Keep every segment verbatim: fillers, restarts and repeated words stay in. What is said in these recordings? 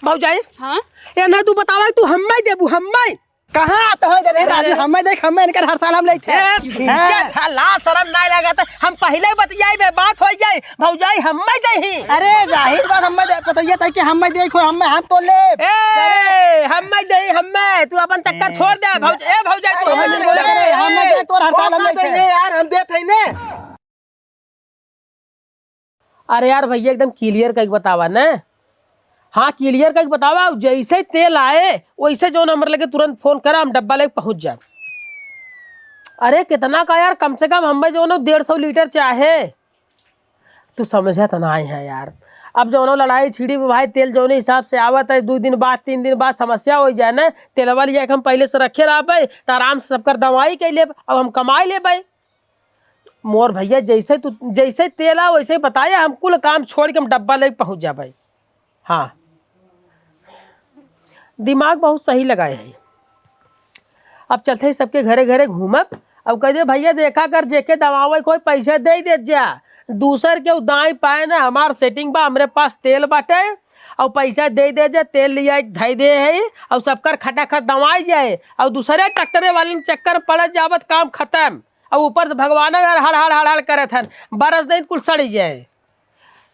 भौजाई, हाँ? ए नहीं, तू बतावा, तू हम्मे देबू, हम्मे? कहाँ तो हो दे राजू, अरे। हम्मे देख, हम्मे इनकर हर साल हम लेते हैं। ए, हाँ। चल, हाँ, लाज शरम नहीं लगत। हम पहिले ही बतियाई बे, बात हो जाई। भौजाई हम्मे देही। अरे, जाहिर बात हम्मे दे, पता ये था कि हम्मे देखो, हम्मे हम तो ले। ए, हम्मे देही, हम्मे। तू अपन चक्कर छोड़ दे, भौज-, ए, भौजाई, तू अरे, हम्मे अरे, बोले। अरे, हम्मे दे, तोर हर साल हम लेते हैं। यार, हम देत हई ने। अरे यार भैया, एकदम clear कइके बतावा न। हाँ, clear कइके बतावा। जैसे तेल आए, वैसे जौन हमरे लगे तुरंत फोन करा, हम डब्बा लेके पहुँच जाब। अरे कितना का यार, कम से कम हमें जौन डेढ़ सौ लीटर चाहे। तू समझत नाहीं है यार। अब जौनो लड़ाई छिड़ी में भाई, तेल जौने हिसाब से आवत है, दू दिन बाद, तीन दिन बाद समस्या होइ जाए न, तेलवा लिया के हम पहिले से रखे रहबे, त आराम से सबकर दवाई कइ लेब, अब हम कमाई लेबे। मोर भैया, जैसे तू, जैसे तेल आ, वैसे ही बताया, हम कुल काम छोड़ के हम डब्बा लेके पहुँच जाबे। हाँ, दिमाग बहुत सही लगाए है। अब चलते ही सबके घरे घरे घूमब, अब कह दे, "भैया, देखा कर, जेके दवावे कोई, पैसा दे दे जा, दूसर के दाई पाए ना, हमार setting बा, हमरे पास तेल बाटे, और पैसा दे दे जा, तेल लिया के धई दे है, और सबकर खटाखट दवाई जाए, और दूसरे ट्रैक्टरे वाले में चक्कर में पड़त जावत, काम खत्म।" अब ऊपर से भगवान अगर हड़ हड़ हड़ हड़ करत हन, बरस दे कुल सड़ी जाए।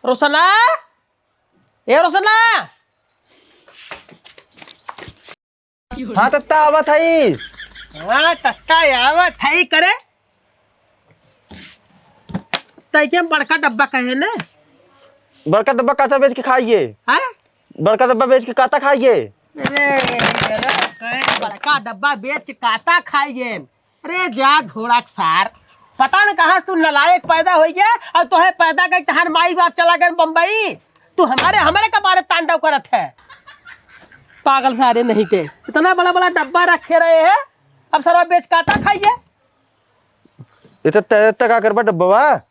रोशना, ए रोशना। हाँ तत्ता, आवत हई। हाँ तत्ता, आवत हई करे। तैके हम बड़का डब्बा कहे ने। बड़का डब्बा काता बेच के खाइए। हाँ? बड़का डब्बा बेच के काता खाइए। अरे, अरे, बड़का डब्बा बेच के काता खाइए। अरे जा घोड़ा के सार, पता न कहाँ से तू नालायक पैदा होइ गया, और तोहे पैदा कइ तहार माई बाप चला गए बम्बई। तू हमारे, हमारे कपारे तांडव करत है। पागल सारे नहीं के, इतना बड़ा बड़ा डब्बा रखे रहे हैं, अब सरवा बेच काता खाइए। इतना ते-, ते का करबा डब्बा?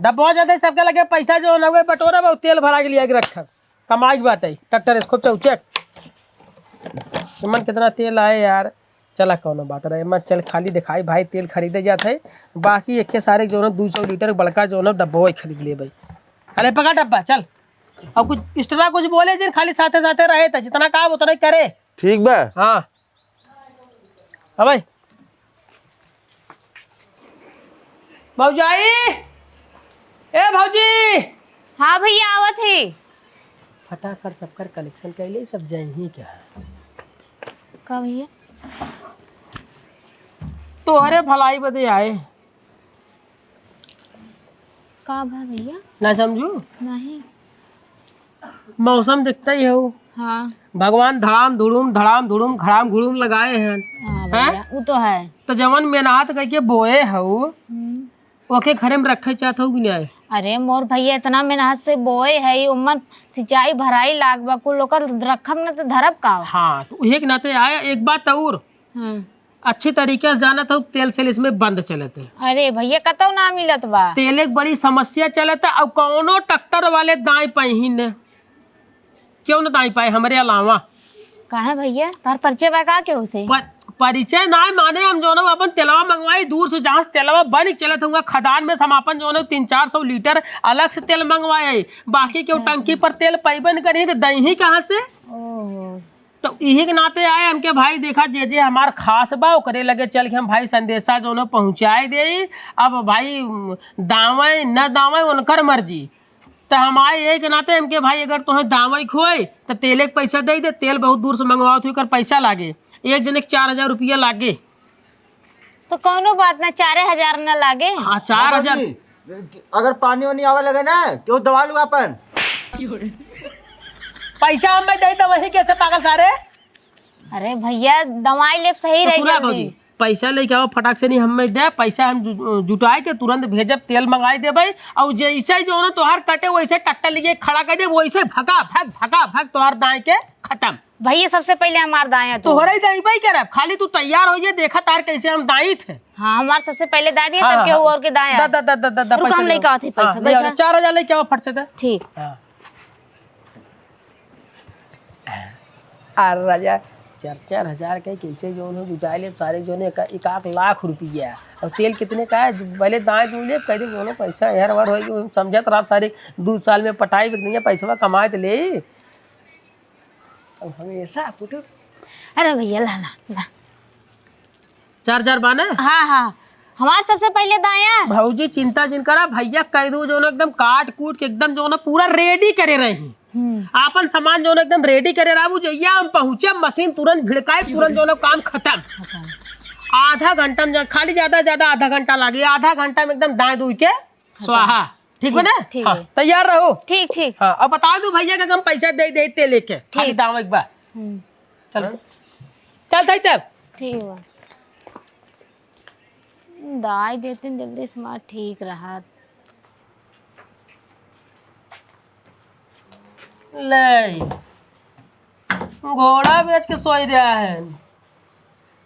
डब्बा जाते सबके लगे पैसा जो न हुए बटोरा बा, तेल भरा के लिया के रखब। कमाई के बाटे, ट्रैक्टर इसको चौचक। मन कितना तेल आए यार। चला कौनो बात रहे, मत चल खाली दिखाई भाई, तेल खरीदे जात है। बाकी एक सारे जो न दू सौ लीटर बड़का जो न डब्बा वही खरीद ले भाई। अरे पका डब्बा, चल। अब कुछ extra कुछ बोले जिन, खाली साथे साथे रहे त जितना काम उतना ही करे। ठीक बा। हाँ। अब भाई। भौजाई, ए भौजी। हाँ भैया, आवत ही। फटाफट सबकर collection कैले, सब जइहीं क्या? का भैया? तोहरे भलाई बदे आए। का भा भैया? ना समझू? नहीं। मौसम देखते ही हो। हाँ। भगवान धड़ाम धुड़ुम, धड़ाम धुड़ुम, घड़ाम घुड़ुम लगाए हैं। हाँ हैं? भैया, वो तो है। तो जवन मेहनत करके बोए हो, हम्म। ओके घरे में रखे चाहत हो कि नहीं? अरे मोर भैया, इतना मेहनत से बोए है, उमन सिंचाई भराई लाग बा, कुल ओकर रखब न तो धरब का? हाँ, तो उहे के नाते आया। एक बात और, हाँ। अच्छी तरीके से जानत हो, तेल सेल इसमें बंद चलत है। अरे भैया, कतौ ना मिलत बा। तेल एक बड़ी समस्या चलत है, और कौनो ट्रैक्टर वाले दाई पाई ही न, क्यों न दाई पाए हमरे अलावा। काहे भैया, तार परिचय बा का केहू से? पर, परिचय ना है, माने हम जो न अपन तेलवा मंगवाई दूर से, जहाँ से तेलवा बन के चलत हुआ खदान में, समापन जो न तीन चार सौ लीटर अलग से तेल मंगवाए, बाकी केहू अच्छा, टंकी अच्छा। पर तेल पैबे न करी तो दही कहाँ से? ओहो। तो इही के नाते आए हमके भाई, देखा जे जे हमार खास बा ओकरे लगे चल के हम भाई संदेशा जौन पहुँचाए देई। अब भाई दावे न दावे उनकर मर्जी। तो हम आए यही के नाते हमके भाई, अगर तोहे दावे खोए तो तेले के पैसा दे दे, तेल बहुत दूर से मंगवाओ तो एकर पैसा लागे, एक जने के चार हजार रुपया लागे। तो कौनो बात ना, चारे हजार ना लागे। हाँ, चार हजार। बाबा जी, अगर पानी वानी आवे लगे ना, क्यों दवा लू अपन? पैसा हमें दे दे, वही कैसे पागल सारे? अरे भैया, दवाई लेब सही तो रही सुना जल्दी। भौजी, पैसा लेके आओ फटाक से, नहीं हमें दे पैसा, हम जु-, जुटाए के तुरंत भेजब, तेल मंगाई देबे। और जैसे ही जो ना तोहार कटे, वैसे ट्रैक्टर लिए खड़ा कर दे, वैसे भगा भग, भगा भग तोहार दाए के खत्म। भैया, सबसे पहले हमार दाया तू। तोहरे ही दाई बाई करब, खाली तू तैयार हो जे, देखा तार कैसे हम दाई थे। हाँ, हमार सबसे पहले दाई दिए, हाँ, तब केहू हाँ। और के दाया। दा, दा, दा, दा, दा, दा, रुक, पैसा हम ले। लेके आवत ही पैसा, हाँ, ले आओ, बैठा। चार हजार लेके आओ फट से दे। ठीक। हाँ। अरे राजा, चार चार हजार के कैसे जोन हो जुटाए ले, सारे जोन एक, एक आध लाख रुपया। और तेल कितने का है? जो पहले दाएं दूं ले, कह दे दोनों पैसा यार वार होएगी, हम समझत रहा सारे दो साल में पटाई बिक नहीं है, पैसा कमाए तो ले। अब हमेशा पुटुर। अरे भैया, ला, ला, ला। चार्जर बाने? हाँ, हाँ। हमार सबसे पहिले दाया। भौजी, चिंता जिन करा, भैया कह दू जो एकदम काट कूट के एकदम जो पूरा रेडी करे रही। हम्म। आपन सामान जो एकदम रेडी करे रहबू, जहिया हम पहुँचे, मशीन तुरंत भिड़काई, तुरंत जो काम खत्म। खत्म। आधा घंटा में जा-, खाली ज्यादा से ज्यादा आधा घंटा लागी, आधा घंटा में एकदम दाएं दुई के स्वाहा। ठीक बा ना? ठीक हाँ, बा। तैयार रहो। ठीक, ठीक। हाँ, अब बता दू भैया का हम पैसा दे दे तेल लेके। खाली ठीक। दाव एक बार। हम्म। चल। चल थाई तब। ठीक बा। दाई देते जल्दी से मार ठीक रहत। ले। घोड़ा बेच के सोई रहा है।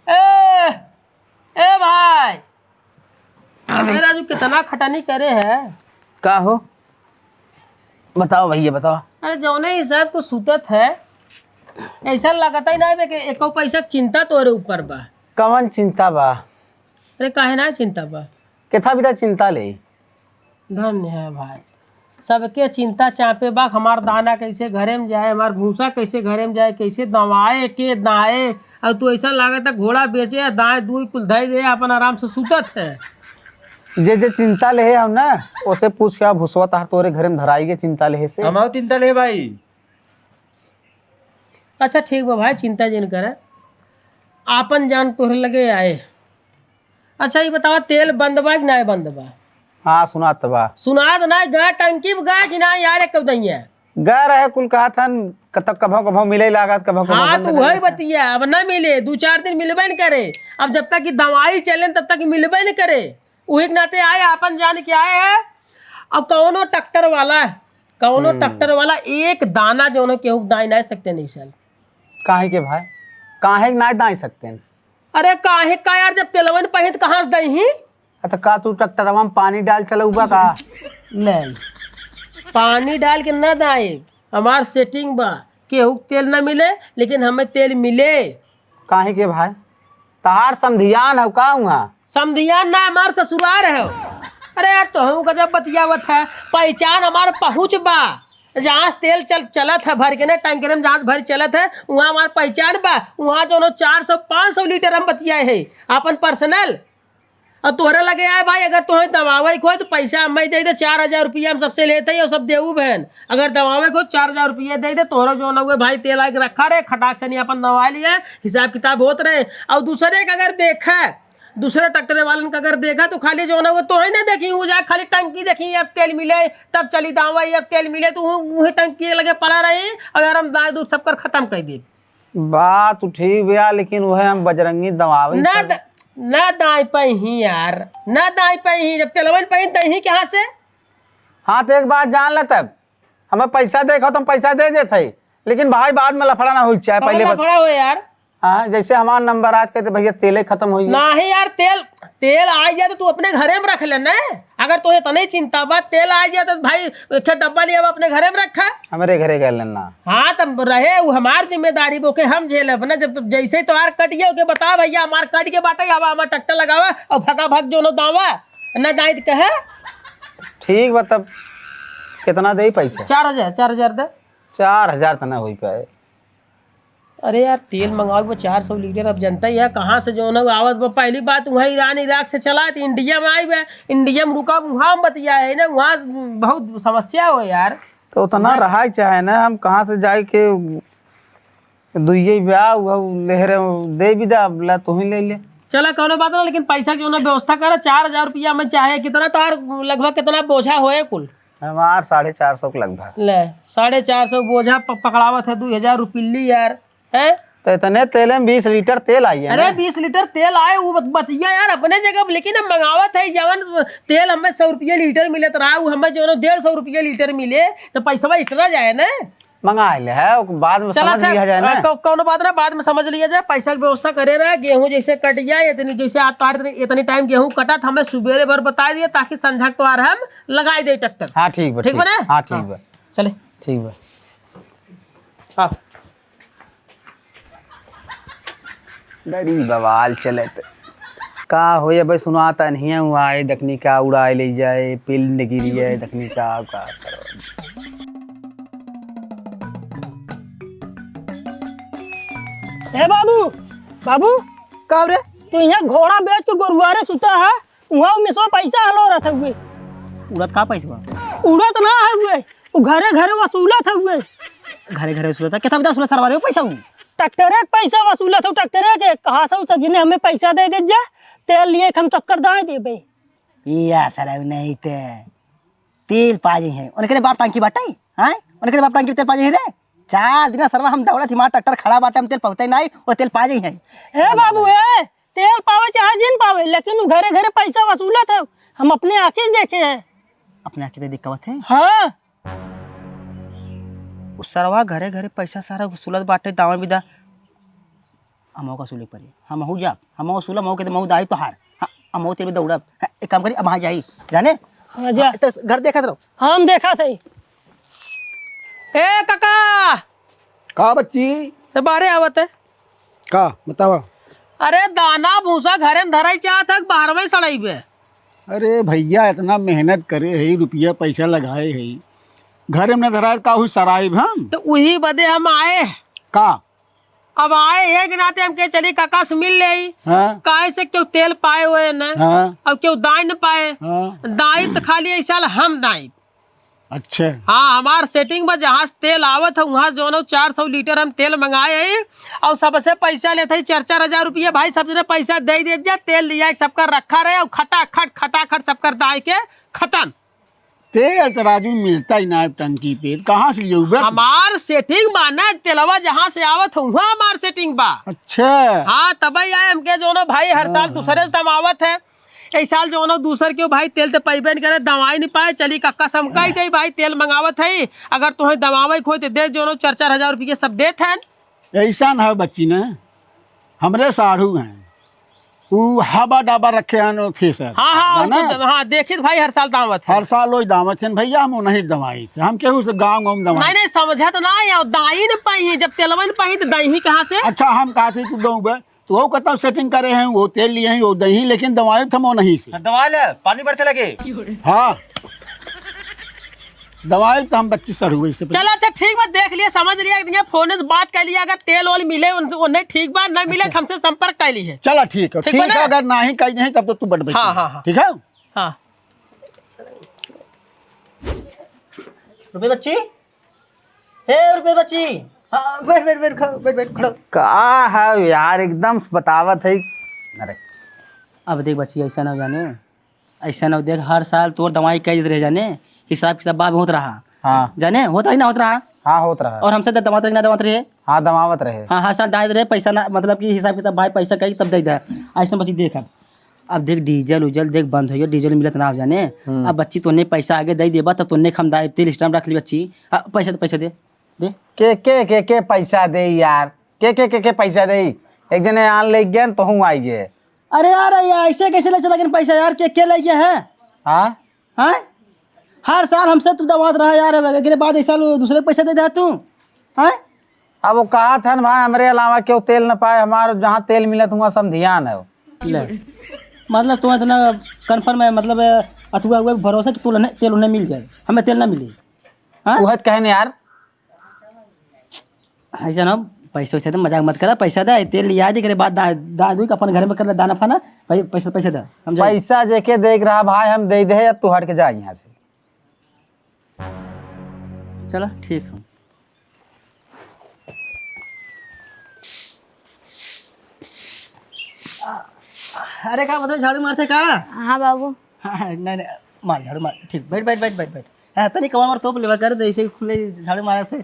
ए, ए भाई। अरे राजू, कितना खटानी करे है। का हो? बताओ भैया, बताओ। अरे जौने हिसाब तो सुतत है, ऐसा लगता ही ना बे कि एको पैसा के चिंता तोरे ऊपर बा। कवन चिंता बा? अरे काहे ना चिंता बा? केथा बिदा चिंता ले? धन्य है भाई, सबके चिंता चापे बा, हमार दाना कैसे घरे में जाए, हमार भूसा कैसे घरे में जाए, कैसे दवाए के दाए। और तू ऐसा लागत है घोड़ा बेचे या दाए दूध कुल धई दे, अपन आराम से सुतत है। जे जे चिंता लेहे हम ना, ओसे पूछ के आ भूसवा तहार तोरे घरे में धराई के चिंता लेहे से। हम आओ चिंता ले भाई। अच्छा ठीक बा भाई, चिंता जिन करे, आपन जान तोहरे लगे आए। अच्छा ये बतावा, तेल बंद बा कि नाय बंद बा? हाँ, सुनात बा। सुनात ना, गा टंकी में गा कि ना यार, एक दइया? गा रहे कुल कहत हन, कतक कभो कभो मिले लागत, कभो कभो हाँ, बंद तो रहे। वही बतिया, अब ना मिले, दू चार दिन मिलबे न करे। अब जब तक कि दवाई चले तब तक मिलबे न करे। उही के नाते आए, आपन जान के आए है। अब कौनो ट्रैक्टर वाला, कौनो हम्म। ट्रैक्टर वाला एक दाना जो उन्हें केहू दाई ना सकते नहीं सल। काहे के भाई? काहे के ना दाई सकते हैं? अरे काहे का यार, जब तेलवन पहित कहाँ से दही? अ, त का तू ट्रैक्टरवा में पानी डाल चलउबा का? नहीं, पानी डाल के ना दाए, हमार सेटिंग बा, केहू के तेल ना मिले, लेकिन हमें तेल मिले। काहे के भाई? तहार समधियान हौ का उहाँ? समधियान ना, हमार ससुरार है। अरे यार, तोहू गजब बतियावत है, पहचान हमार पहुँच बा। जहाँ से तेल चल, चलत है भर के ना, टैंकर में जहाँ से भर चलत है, उहाँ हमार पहचान बा। उहाँ जौन चार सौ, पाँच सौ लीटर हम बतियाए है, आपन पर्सनल। और तोहरे लगे आए भाई, अगर तोहे दवावे के होए तो पैसा हमें दे दे, चार हजार रुपया हम सबसे लेते ही, और सब देऊ बहन। अगर दवावे के हो, चार हजार रुपया दे दे, तोहरा जौन हुए भाई, तेल आके रखा रहे, खटाक से नहीं अपन दवा लिया, हिसाब किताब होत रहे। और दूसरे के अगर देखे, दूसरे ट्रैक्टर वालन के अगर देखा तो खाली जौन हुए तोहे ना देखी, वो जा खाली टंकी देखी, अब तेल मिले तब चली दावा, अब तेल मिले तो वो, वही टंकी के लगे पड़ा रही। और यार हम दाए दूध सबकर खत्म कर दी। बात तो ठीक बा, लेकिन वह हम बजरंगी दवावे ना तब। द-, ना दाई पाई ही यार, ना दाई पाई ही, जब तेलवन पाई दही कहाँ से? हाँ, तो एक बात जान ले तब, हमें पैसा दे, हम पैसा दे देत है, लेकिन भाई बाद में लफड़ा ना होई के चाहे, कौन पहले बत-, लफड़ा हो यार? हाँ, जैसे हमार नंबर आज कहते भैया तेले खत्म हो गया। नहीं यार, तेल, तेल आ जाए तो तू अपने घरे में रख ले ना। अगर तोहे इतने चिंता बा, तेल आ जाए तो भाई एक ठे डब्बा लिया अपने घरे में रखा। हमरे घरे गए लेना। हाँ, तब रहे, वो हमार जिम्मेदारी, वो के हम झेलब ना। जब जैसे तोहार कट गया, ओके बता भैया, हमार कट के बाटे, अब हमार ट्रैक्टर लगावा और फटाफट जो नो दावा, ना जाए तो कहे। ठीक बा, तब कितना दे पैसा? चार हजार, चार हजार दे। चार हजार तो ना हो पाए। अरे यार, तेल मंगावे के बा चार सौ लीटर, अब जनता ही है कहाँ से जो ना आवत बा। पहली बात वहाँ ईरान इराक से चला, तो इंडिया में आई बा, इंडिया में रुका, वहाँ हम बतिया है ना, वहाँ बहुत समस्या हो यार। तो उतना वहाँ रहा ही चाहे ना, हम कहाँ से जाए के दुइये ब्याह, वो ले रहे, दे भी दे, अब ला तू ही ले ले। चला, कौनो बात ना, लेकिन पैसा के जो ना व्यवस्था करा, चार हजार रुपया में चाहे कितना तोहार लगभग कितना बोझा होए कुल? हमार साढ़े चार सौ के लगभग। ले, साढ़े चार सौ बोझा प-, पकड़ावत है, दू हजार रुपये ली यार, हैं? तो इतने तेले में बीस लीटर तेल आई है अरे, ना? बीस लीटर तेल आए, वो बत-, बतिया यार अपने जगह, लेकिन हम मंगावत है, जवन तेल हमें सौ रुपये लीटर मिलत रहा, वो हमें जो है डेढ़ सौ रुपये लीटर मिले, तो पैसवा extra जाए ना। मंगा ले है, ओके बाद में चला, समझ अच्छा, लिया जाए ना। अ, कौ-, कौनो बात ना, बाद में समझ लिया जाए। पैसा के व्यवस्था करे रहे, गेहूं जैसे कट जाए, इतनी, जैसे आज तोहार इतनी, इतनी टाइम गेहूं कटा, तो हमें सुबेरे भर बताई दिए, ताकि संझा के तोहार हम लगाई दे ट्रैक्टर। हाँ, ठीक बा, ठीक ठीक। बा ना? हाँ, ठीक हाँ। बा। चले। ठीक बा। हाँ। बड़ी बवाल चलत। का होए बे, सुनात अनहिया हुआ है, दखनी का उड़ाए ले जाए, पिंड गिरी है, दखनी का, का करो। ए बाबू, बाबू, का रे? तू यहाँ घोड़ा बेच के गोरुआरे सुता है, वहाँ उ मिसवा पैसा हलो रहत हुए। उड़त का पैसा? उड़त ना है हुए, उ घरे घरे वसूलत है हुए। घरे घरे वसूलत है? कितना बता वसूलत सरवा रे पैसा उ? ट्रैक्टरे के पैसा वसूलत हो, ट्रैक्टरे के। कहा से उ सब जने हमें पैसा दे दे जा, तेल लिए के हम चक्कर दाए देबे। या सरवा नहीं ते तेल पा जाई है। उनके लिए बाप टंकी बाटे, हैं? उनके लिए बाप टंकी तेल पा जाई है रे। चार दिन सरवा हम दौड़त ही, हमार ट्रैक्टर खड़ा बाटे, हम तेल पहुँचते नहीं, वो तेल पा जाई है। ए बाबू, ए, तेल पावे चाहे जिन पावे, लेकिन उ घरे घरे पैसा वसूलत है, हम अपने आँखी से देखे है। अपने आँखी से दिखावत है? हाँ। उ सरवा घरे घरे पैसा सारा वसूलत बाटे, दावा बिदा। हमहू का वसूले पड़ी, हमहू जाब, हमहू वसूलब, हमहू के, हमहू दाई तोहार। हाँ, हमहू तेरे में दौड़ब। हाँ, एक काम करी, अब वहाँ जाई, जाने? हाँ, जा। हाँ, तो घर देखत रहो। हम देखत है। ए काका! का बच्ची? ए, बाहरे आवत है। का? बतावा। अरे, दाना भूसा घरे में धराई चाहत है, बाहर में सड़ाई बे? अरे भैया, इतना मेहनत करे है, रुपया पैसा लगाए है, घरे में न धराए, का हुई सराइब हम? तो उही बदे हम आए। का? अब आए है कि नाते हम के चली काका से मिल लेई। हाँ। काहे से क्यों तेल पाए हुए न? हाँ। अब क्यों दाई न पाए। हाँ। दाई तो खाली इस साल हम दाई। अच्छा। हाँ, हमार setting बा, जहाँ से तेल आवत है, वहाँ से जौन चार सौ लीटर हम तेल मंगाए हैं, और सबसे पैसा लेत है चार चार हजार रुपया। भाई, सब जने पैसा दे दे जा, तेल लिया के सबका रखा रहे, और खटाखट, खटाखट सबकर दाई के खत्म। तेल तो राजू मिलता ही ना है टंकी पे, कहाँ से लियो बे? हमार setting बा ना, तेलवा जहाँ से आवत है, वहाँ हमार setting बा। अच्छा। हाँ, तबे आए हमके जौन भाई हर साल हाँ, दूसरे हाँ। से दमावत है। ए साल जौनो दूसर के भाई तेल ते पइबे न करे, दवाई न पाए, चली कक्का समकाई दे भाई, तेल मंगावत है, अगर तोहे दवावे के होई तो दे, जौनो चार चार हजार रुपये सब देत हैं। ऐसा न है बच्ची न, हमरे साढ़ू हैं, उ हाबा डाबा रखे हैं नो थे सर, हाँ, हाँ, है ना? उनको द-, हाँ, देखित भाई हर साल दावत है। हर साल वही दावत हैं भैया, हम नहीं दवाई थे, हम केहू से गाँव गाँव दवाई। नहीं, नहीं, समझत ना है, दाई न पाई है, जब तेलवा न पाई तो दाई ही कहाँ से? अच्छा, हम कहा थे तू दऊबे, तो वो कतौ setting करे हैं, वो तेल लिए हैं, वो दही, लेकिन दवाई थमो नहीं से। हाँ, दवा ले, पानी बढ़ते लगे। हाँ। दवाई तो हम बच्ची सड़ हुई से। चला, अच्छा, ठीक बा, देख लिया, समझ लिया, एक दिन फोन से बात कर लिया, अगर तेल ओल मिले, उन, उन्हें ठीक बा, नहीं मिले, अच्छा। तो हमसे संपर्क कर ली है। चला, ठीक है, ठीक ठीक बा ना? है, अगर नहीं कही नहीं, तब तो तू बड़ बैठ हाँ, जा। हाँ, हाँ। ठीक है? हाँ। रुपये बच्ची? हे रुपये बच्ची, हाँ, बैठ, बैठ, बैठ, खड़ा, बैठ, बैठ, खड़ा। का है यार, एकदम बतावत है। अरे, अब देख बच्ची, ऐसा ना जाने, ऐसा ना देख, हर साल तोर दवाई कह देत रहे जाने, हिसाब किताब बाब होत रहा। हाँ। जाने, होत रही ना होत रहा? हाँ, होत रहा। और हमसे द-, दवात रहे ना दवात रहे? हाँ, दवावत रहे। हाँ, हर साल दायत रहे, पैसा ना, मतलब कि हिसाब किताब भाई पैसा कही तब दे दे। ऐसा बच्ची देख अब। अब देख, डीजल उजल देख बंद होइयो, डीजल मिलत ना हो जाने। हम्म। अब बच्ची तोने पैसा आगे दे देबा, तब तोने हम दाई तेल स्टैंप रख ली बच्ची। हाँ, पैसा दे, पैसा दे, दे। के, के, के, के पैसा दे यार? के, के, के, के पैसा दे? एक जने आन ले गए, तो हूँ आई गए। अरे यार, ये ऐसे कैसे ले चला गए पैसा यार? के, के ले गया है? हाँ? हाँ? हर साल हमसे तू दवात रहा यार, अब एकरे बाद इस साल दूसरे पैसा दे दे तू। हाँ? अब वो कहा था ना भाई, हमरे अलावा क्यों तेल न पाए, हमार जहाँ तेल मिलत हुआ समधियान है। ले। मतलब तू इतना confirm है, मतलब अथुआ हुआ भरोसा कि तू तेल उन्हें मिल जाए, हमें तेल ना मिले। हाँ? तू हद कहे न यार। ऐसा ना, पैसा वैसा तो मजाक मत करा, पैसा दे, तेल लिया दे, एकरे बाद दा-, दा-, दू अपन घर में कर ले दाना फाना, पै-, पैसा, पैसा दे, हम जाए। पैसा जेके देख रहा भाई, हम दे दे, अब तू हट के जा यहाँ से। चला, ठीक है। अरे का बताओ, झाड़ू मारते का? हाँ बाबू। हाँ, हाँ, नहीं, नहीं, मार झाड़ू मार, ठीक, बैठ, बैठ, बैठ, बैठ, बैठ। हाँ, तनी कमर मार तोप लेवा कर दे, ऐसे खुले झाड़ू मारत है।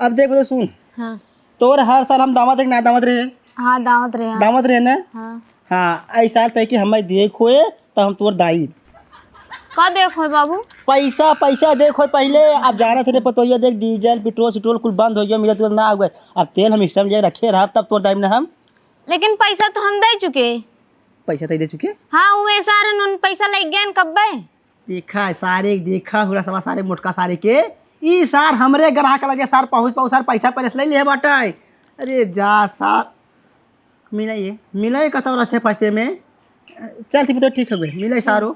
अब देख, बताओ, सुन। हाँ। तोर हर साल हम दावत है कि ना दावत रहे? हाँ, दावत रहे, हाँ। दावत रहे ना? हाँ। हाँ, ऐ साल तय कि हमें देख होए, तो हम तोर दाई। का देख होए बाबू? पैसा, पैसा देख होए पहले। अब जाना थे रे पतोहिया, देख, डीजल, पेट्रोल, सेट्रोल कुल बंद हो गया, मिलत जुलत ना आ गए। अब तेल हम extra लिए रखे रहा, तब तोर दाई ना हम। लेकिन पैसा तो हम दे चुके। पैसा तो दे चुके? हाँ, उ सारे उन पैसा ले गए कब्बे। देखा सारे, देखा हुआ सवा सारे मोटका सारे के। ई सार हमरे ग्राहक लगे सार पहुँच पाऊ सार पैसा पहले से ले ले बाटा। अरे जा सार, मिला ये, मिला ये कतौ रास्ते फास्ते में। चल ठीक तो ठीक हो गए, मिला ये सारो।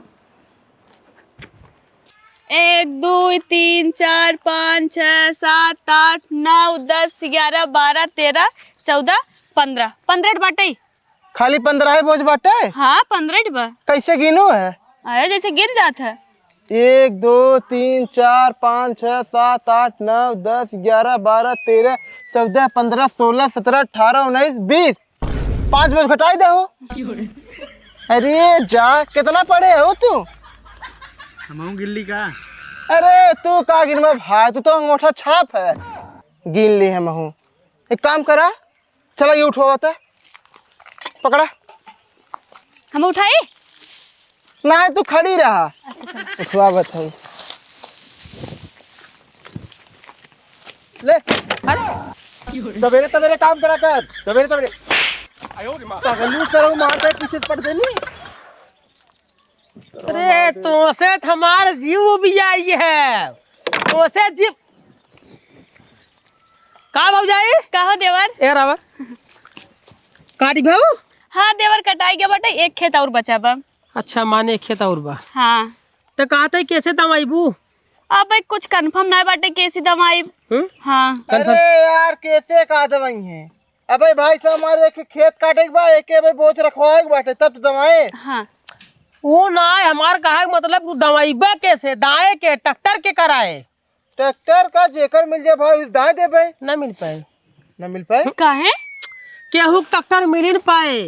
एक, दुई, तीन, चार, पाँच, छः, सात, आठ, नौ, दस, ग्यारह, बारह, तेरह, चौदह, पन्द्रह। पन्द्रह बाटे। खाली पन्द्रह बोझ बाटे? हाँ, पन्द्रह बा। कैसे गिनू है? अरे, जैसे गिन जात है। एक, दो, तीन, चार, पाँच, छः, सात, आठ, नौ, दस, ग्यारह, बारह, तेरह, चौदह, पन्द्रह, सोलह, सत्रह, अठारह, उन्नीस, बीस। पाँच बोझ घटाई दे हो। अरे जा, कितना पढ़े हो तू? हमहूँ गिल्ली का। अरे तू का गिनबा भाई, तू तो अंगूठा छाप है। गिन ले हमहूँ। एक काम करा, चला ये उठवा बात है। पकड़ा। हम उठाई? ना, तू खड़ी रहा। उठवा बात है। ले। अरे। तबेरे, तबेरे काम करा कर। तबेरे, तबेरे। पगलू सरऊ मारता है, पीछे से पट देनी। अरे, तोसे त हमार जीव उबियाई है। तोसे जीव। का भौजाई? का हो देवर? ए रावा। काटी भाऊ? हाँ देवर, कटाई के बाटे, एक खेत और बचा बा। अच्छा, माने एक खेत और बा। हाँ। त कहत है कैसे दवाइबू? अब कुछ confirm ना बाटे कैसे दवाई। हम्म? हाँ। Confirm? अरे यार, कैसे का दवाई है? अबे भाई साहब, हमारे एक खेत काटे के बा, एक अबे बोझ रखवाए के बाटे, तब तो दवाए। हाँ। ऊ ना, हमार कहे के मतलब, तू दवाइबे कैसे? दाए के, ट्रैक्टर के कराए? ट्रैक्टर का जेकर मिल जाए भाई, उस दाए देबे। ना मिल पाए। ना मिल पाए? काहे? केहू के ट्रैक्टर मिल ही न पाए।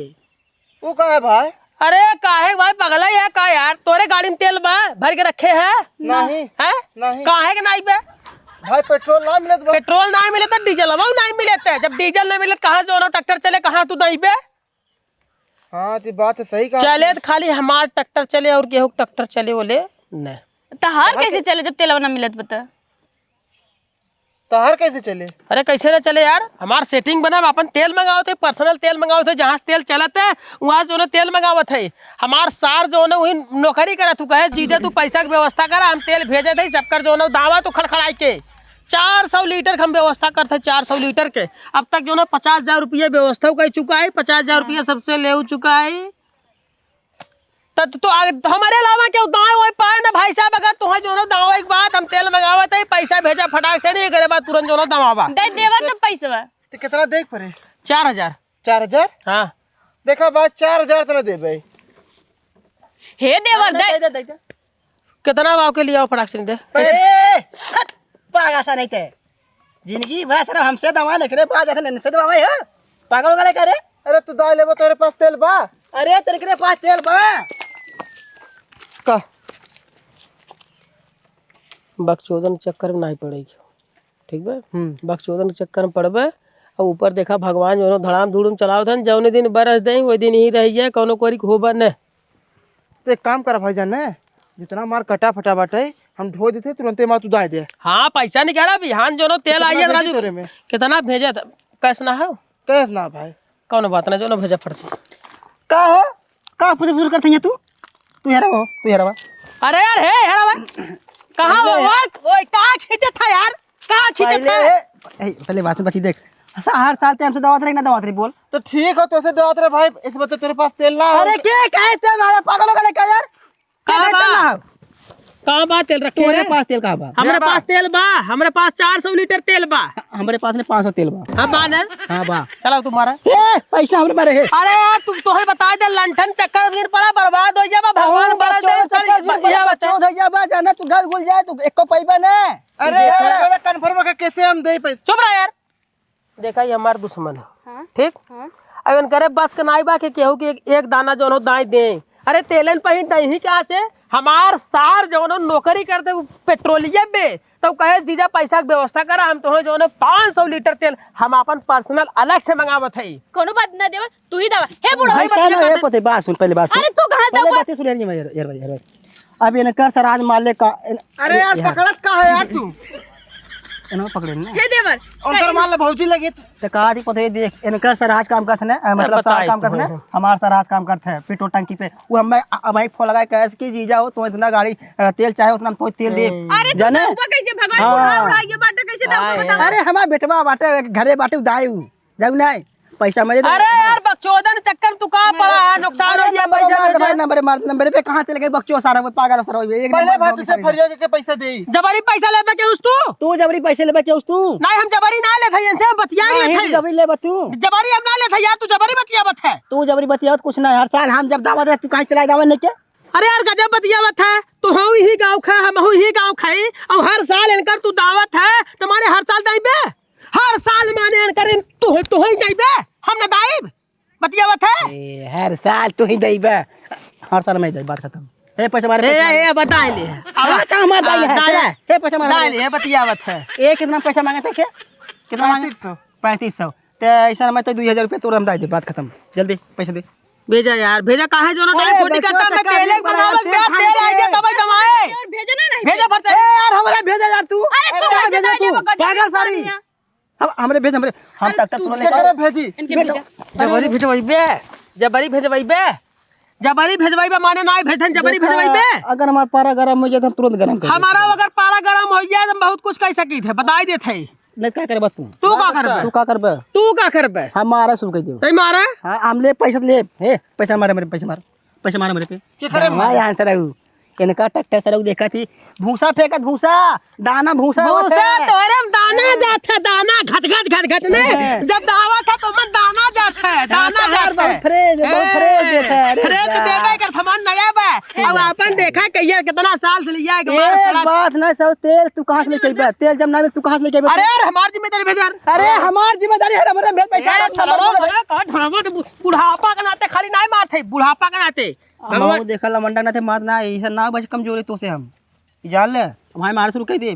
वो का है भाई? अरे काहे भाई, पगला है का यार? तोरे गाड़ी में तेल बा, भर के रखे है? नहीं। है? नहीं। काहे के नाई बे? भाई पेट्रोल ना मिलत बा। पेट्रोल ना मिले तो डीजलवा ना मिले ते। जब डीजल ना मिले तो कहाँ जोनो ट्रैक्टर चले, कहाँ तू नाई बे? हाँ, तो बात तो सही कहा चले तू। तो खाली हमार ट्रैक्टर चले और केहू के ट्रैक्टर चले बोले न। तहार कैसे चले जब तेलवा ना मिलत बता? तहार कैसे चले? अरे कैसे ना चले यार, हमार setting बना, हम अपन तेल मंगावत है, personal तेल मंगावत है, जहाँ से तेल चलत है वहाँ जोनो तेल मंगावत है। हमार सार जोनो वही नौकरी करत, तू कहे जीजा तू पैसा के व्यवस्था करा, हम तेल भेजत है, सबकर जोनो दावा तू खड़खड़ाई के चार सौ लीटर के हम व्यवस्था करत है, चार सौ लीटर के। अब तक जोनो पचास हजार रुपया व्यवस्था कर चुका है, पचास हजार रुपया सबसे ले चुका है। त तू, तू आगे, हमरे अलावा केहू दाएं ओए पाए ना भाई साहब, अगर तुहे जोनो दावा एक बात, हम तेल मंगावत है, पैसा भेजा फटाक से, नहीं करे बात तुरंत जोनो दवावा। दे देवर तो पैसवा। तो कितना देख पड़े? चार हजार। चार हजार? हाँ। देखा बात, चार हजार तना देबे। हे देवर, ना, दे। दे, दे, दे, दे। कितना भाव के लिया फटाक से दे? ए, हट, पागा सा नहीं ते। जिंदगी भर सिर्फ हमसे दवा, एकरे पास जैसे इनसे दवा है, पागल हो गए का रे? अरे तू दवा लेबो, तोरे पास तेल बा? अरे तेरे पास तेल बा? का? बकचोदन चक्कर में नहीं पड़ेगी, ठीक बा? हम्म। बकचोदन के चक्कर में पड़बे, और ऊपर देखा भगवान जौनो धड़ाम धूड़म चलावत हन, जौने दिन बरस दें, वही दिन ही रह जाए, कौनो कोरी के होबा न। तो एक काम करा भाईजान, ने जितना मार कटा फटा बाटे, हम ढो देते, तुरंते मार तू दाए दे। हाँ, पैसा निकाला, बिहान जोनो तेल कितना आई है, भेजी राजू। तोरे में? कितना भेजे त-, कैश ना हो? कैश ना भाई। कौनो बात ना, जोनो भेजा फट से। का हो? का फुसर फुसर करत है तू? तू हेरा हो, तू हेरा बा। अरे यार, हे हेरा बा। कहाँ हो अरे। यार? ओए, कहाँ खींचत था यार? कहाँ खींचत पहले, था? ए, पहले बात से बची देख। अच्छा, हर साल ते हमसे दवात रहे, ना दवात रहे, बोल। तो ठीक हो, तोसे दवात रहे भाई, इस बच्चे तेरे पास तेल ना हो। अरे, के कहे तेल ना हो? पागल हो गए क्या यार? कहाँ बा? कहाँ बा तेल रखे तोरे है? पास तेल कहाँ बा? हमरे पास तेल बा, हमरे पास चार सौ लीटर तेल बा। हमरे पास ने पाँच सौ तेल बा। हाँ, बा ने? हाँ, बा। चलाओ तुम्हारा। ए, पैसा हमरे मारे है। अरे यार, तुम तोहे बता दे, लंठन चक्कर गिर पड़ा, बर्बाद हो जाबा, भगवान हाँ, बड़ा बच्चों दे, का सर, चक्कर गिर पड़ा, या बता। बच्चों धैया बा, जाना तू घर घुल जाए, तू एको पैबा ना। अरे यार, पहले confirm के कैसे हम दे पे? चुप रह यार। देखा, ये हमार दुश्मन है। हाँ? ठीक? हाँ? अब इनकरे बस के नाई बा कि केहू के एक, एक दाना जौन हो दाई दे। अरे, तेलन पही दही कहाँ से? हमार सार जौन हो नौकरी करते, वो पेट्रोलियम में, तो कहे, "जीजा, पैसा के व्यवस्था करा, हम तोहे जौन हो पाँच सौ लीटर तेल हम अपन personal अलग से मंगावत हई।" कोनो बात ना देवा, तू ही दवा। हे बूढ़ा, भाई, भाई, का ना, बात ये है। पते, बात सुन, पहले बात सुन। अरे, तू कहाँ पहले दवा? बात सुन, यार, यार, यार, यार। अब इनकर सराज मार ले का, इन-, अरे यार, यार। पकड़त का है यार तू? इन्हों पकड़े ने। हे देवर, उनकर कहीं मार ले भौजी लगे तू। तो कहा थी पता ही देख, इनकर सराज काम करत ने, अ, मतलब बताई सार काम तो करत ने, है। हमार सराज काम करत है, पेट्रोल टंकी पे। वो हमें, अ, अब फोन लगाए, कहे कि जीजा हो, तो इतना गाड़ी, अ, तेल चाहे उतना हम तो तेल दे। हम्म। अरे, तू जाने? दउबा कैसे भगवान हाँ। बुढ़ा उड़ा के बाटे, कैसे दउबा आए बतावा? हैं। अरे, हमार बेटवा बाटे, घरे बाटे, उदाई उ। जाऊ नहीं, पैसा मजे दे। अरे यार, बक-, चौदह चक्कर में तू कहाँ पड़ा है? नुकसान हो गया, पैसा मार दे भाई, नंबर मार, नंबर पे कहाँ से लगे बकचोद सारा, वो पागल सारा, वो एक पहले नंबर भाई, तुझसे फरिया के पैसा दे। जबरी पैसा लेबे के उस तू? तू जबरी पैसे लेबे के उस तू? नहीं, हम जबरी ना लेत है, इनसे हम बतिया नहीं, लेत है। जबरी लेबे तू। जबरी हम ना लेत है यार, तू जबरी बतियावत है। तू जबरी बतियावत कुछ ना, हर साल हम जब दावत है, तू काहे चलाए दावत नहीं के? अरे यार, गजब बतियावत है। तू हऊ ही गाँव खा, हम हऊ ही गाँव खाई, और हर साल इनकर तू दावत है, तो माने हर साल दाइबे? हर साल माने इनकर इन-, तू, तू ही दाइबे? हम ना दाइब? बतियावत है? ए, हर साल तू ही दाइबे। हर साल मैं दाइब, बात खत्म। ए, पैसा मारे, ए, पैसा मारे। ए, बताए ले। हाँ, तो हमार दाई हाँ, है, दाई चला। ले। ए, पैसा मारे, दाई मारे। ले, बतियावत है। ए, कितना पैसा मांगे थे? कितना मांगे? पैंतीस सौ। पैंतीस सौ। ते ऐसा ना, मैं तो दो हज़ार रुपये तोर हम दाई दे, बात खत्म। जल्दी पैसा दे। भेजा यार, भेजा। काहे जो ना अरे, टाइम फोर्टी बच्चों करता, से मैं काहे तेले बड़ा बनावत तेल गया, खाने तेल आई के? गया, तब आई कमाए। और भेजे ना, नहीं भेजा भेजे। फट से। ए यार, हमरा भेजा यार तू। अरे, तू ए, कैसे भेजा नहीं तू? लेबो, गजब पागल इंसान सारी। है। हम, हमरे भेज, हमरे, हम अरे, ट्रैक्टर तू तुरंत क्या लेकर करे भेजी? इनके भेजा। जबरी भेजवाइबे, जबरी भेजवाइबे, जबरी भेजवाइबे, माने नाई भेजन, जबरी देखा, भेजवाइबे। अगर हमार पारा गरम हो जाए तो हम तुरंत गरम कर देते हमारा हैं। अगर पारा गरम हो जाए तो हम बहुत कुछ कह सकी थे, बताई देत है। नहीं, का करबा तू? तू का करबे? तू का करबे? तू का करबे? हम मारा शुरू कर देब। तै मारा? हाँ, हम ले पैसा ले। हे, पैसा मारे मेरे, पैसा मार। पैसा मारे मेरे पे। के करे भाई मारे? आंसर है उ। इनका ट्रैक्टर सरऊ देखा थी, भूसा फेंकत, भूसा, दाना भूसा होत भूसा है। तोरे में दाना जात है, दाना घट घट घट घट ने। हाँ। जब दावत है तो मन दाना जात है, दाना हाँ, जात बहुत है। फ्रेश है, बहुत ए, फ्रेश होता है। अरे फ्रेश जा। देवे कर सामान नया बा। अब आपन देखा कहिया कितना साल से लिया है, एक बार एक साला बात ना सौ, तेल तू कहाँ से लेके अइबे? तेल जब ना मिल, तू कहाँ से लेके अइबे? अरे यार, हमार जिम्मेदारी भेज यार। अरे, हमार जिम्मेदारी है, हमरे भेज पैसा ए, ना, साला, साला, साला, कहाँ ढाबा तो बु-, बुढ़ापा के नाते खाली नाय मारत है, बुढ़ापा के नाते। हम भगवान वो देखा लमंडा के नाते मारत ना, ऐसा ना बस कमजोरी तो से हम। ई जान ले, हम हाय मारे शुरू कर दे,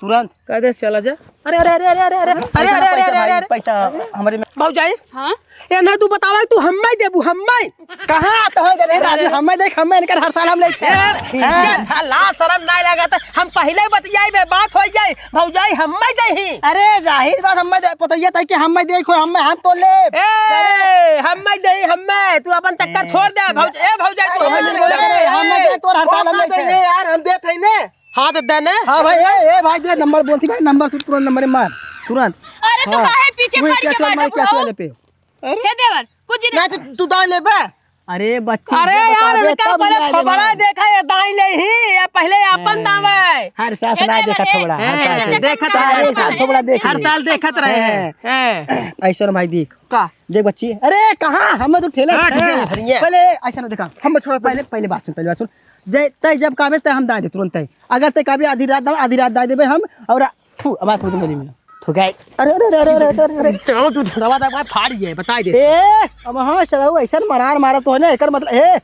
तुरंत। कह दे, चला जा। अरे, अरे, अरे, अरे, अरे, अरे, अरे, पैसा अरे, ना, अरे, पैसा अरे, भाई, अरे, अरे। पैसा हमरे में। भौजाई, हाँ? ए, ना तू बतावा, तू हम्मे देबू, हम्मे। कहाँ तो हो गए राजू, अरे। हम्मे देख, हम्मे इनकर हर साल हम लेते हैं। ए, हाँ। ये ढला शरम ना लगा तो हम पहले बतियाई बे, बात हो जाए। भौजाई हम्मे देही। अरे जाहिर बात हम्मे दे, पतैया तई के हम्मे देखो, हम्मे हम तो लेब। ए, हम्मे देही, हम्मे, तू अपन चक्कर ए, छोड़ दे, भौज-, ए, भौजाई, तू ए, हम्मे ए, बोले। ए, हम्मे दे, तोर हर साल हम ओतना लेते दे हैं। यार, हम देत हई ने। हाँ, तो दे ने। हाँ भाई, ए, ए भाई, दे नंबर बोलती भाई, नंबर से तुरंत नंबर मार, तुरंत। अरे, तू हाँ। काहे पीछे वही पड़ के कैचुअल मार, मार, कैचुअल डबुआ? पे। अरे। हे देवर, कुछ नहीं। नहीं तो तू दाई लेबे। अरे बच्ची, अरे ये यार, बतावे इनका तब पहले ना थोबड़ा देवे। देखा, ये दाई ले ही, ये पहले अपन हैं। दावे। हर सास ये ना देवर, देखा ए, थोबड़ा, हर हैं, सास। देखत हैं, रहे। हर साल थोबड़ा देख हर ले। साल देखत रहे हैं। हैं। हैं। ऐश्वर्या भाई देख। का? देख बच्ची, अरे कहाँ? हमें तो ठेला हाँ, है। ठीक है, धनिया। पहले ऐसा ना देखा। हम छोड़ा पहले, पहले बात सुन, पहले बात सुन। जे तय जब कहबे तय हम दाई दे तुरंत तय। अगर तय कहबे आधी रात दाई, आधी रात दाई देबे हम और थू, हमार खुद मेरी में। थू गए। अरे, अरे, अरे। चलो तू ढंडवा दा, फाड़ ये, बताई दे। ए, अब हाँ, सरऊ, ऐसन मरार मारा तो है ना, एकर मतलब, ए। अरे,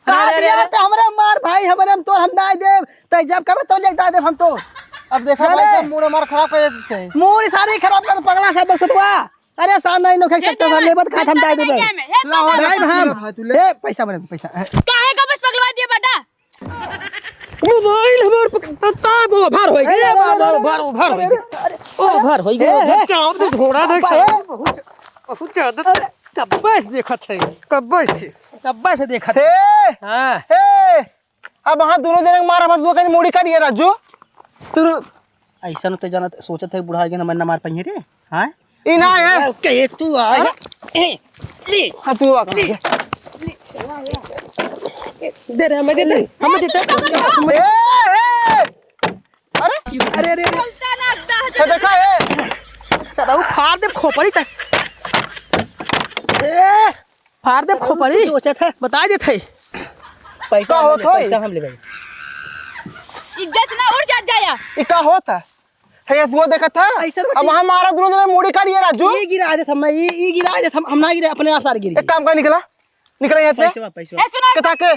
अरे, अरे, अरे। तो हमरे मार भाई, हमरे हम तोर हम दाई देब, तय जब कहबे तो ले दाई देब हम तो। अब देखा भाई, चले। सब मूड हमार खराब कर देते हैं। मूड सारी खराब कर पगला सब बक्सतवा। अरे, सामने इन लोग हे खा, देवर, लेबत खात हम दाई देबे। क्या में? हे ला, हो, भाई, ला, हम। भाई, तू ले। ए, पैसा बने, पैसा। काहे का बस पगलवा दिया बेटा? मोबाइल हमार पक-, त-, ताब ओभर होई गई, अरे, अरे, बाबा, अरे, ओभर, ओभर होई अरे, गई। अरे, ओभर होई गई, ए, ओभर। ए, चाप दे, घोड़ा दे, अरे, बहुत, बहुत ज्यादा। अरे, कब्बे से देखत है, कब्बे से। कब्बे से देखत है। हे, हाँ। हे, अब हाँ दोनों जने के मार, हम दुआ कहीं मूड़ी काट दिया, राजू। तू ऐसा न तो जानत, सोचत है, बुढ़ा गया ना, मैं ना मार पाइए रे। हाँ? ई ना है। ओके, ये तू आ। हाँ? ए, ले। हाँ, तू आ। ले। दे रे, हमें दे दे, हमें दे दे। ए, ए। अरे? अरे, अरे, अरे। चलता ना, अड्डा है। ये देखा, ए। साला वो फाड़ दे खोपड़ी तक। ए, फाड़ दे खोपड़ी। सोचत है। बता देत है। पैसा का हम होत ले, होई? पैसा हम ले भाई। इज्जत ना उड़ जात जाया। ई का होत है? है, वो देखत है? ऐसे बच्ची। अब हम मारा दोनों जने मूड़ी काट दिए, राजू। ई गिरा देत हम, ई, ई गिरा देत हम, हम ना गिरे, अपने आप सारे गिर एक गए। काम कर, निकला, निकला यहाँ से। पैसवा, पैसवा। ए, सुनो। कथा के?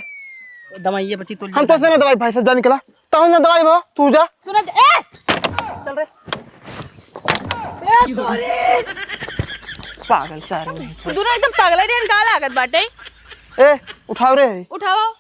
दवाई ये बच्ची तो हम तो से ना दवाई, भाई से जा निकला। तो हम ना दवाई बा, तू जा। सुनो, ए! चल रे। ए, तोरी। पागल सारे। तू दोनों एकदम पागल है, रे, का लागत बाटे? ए, उठाओ रे। उठाओ।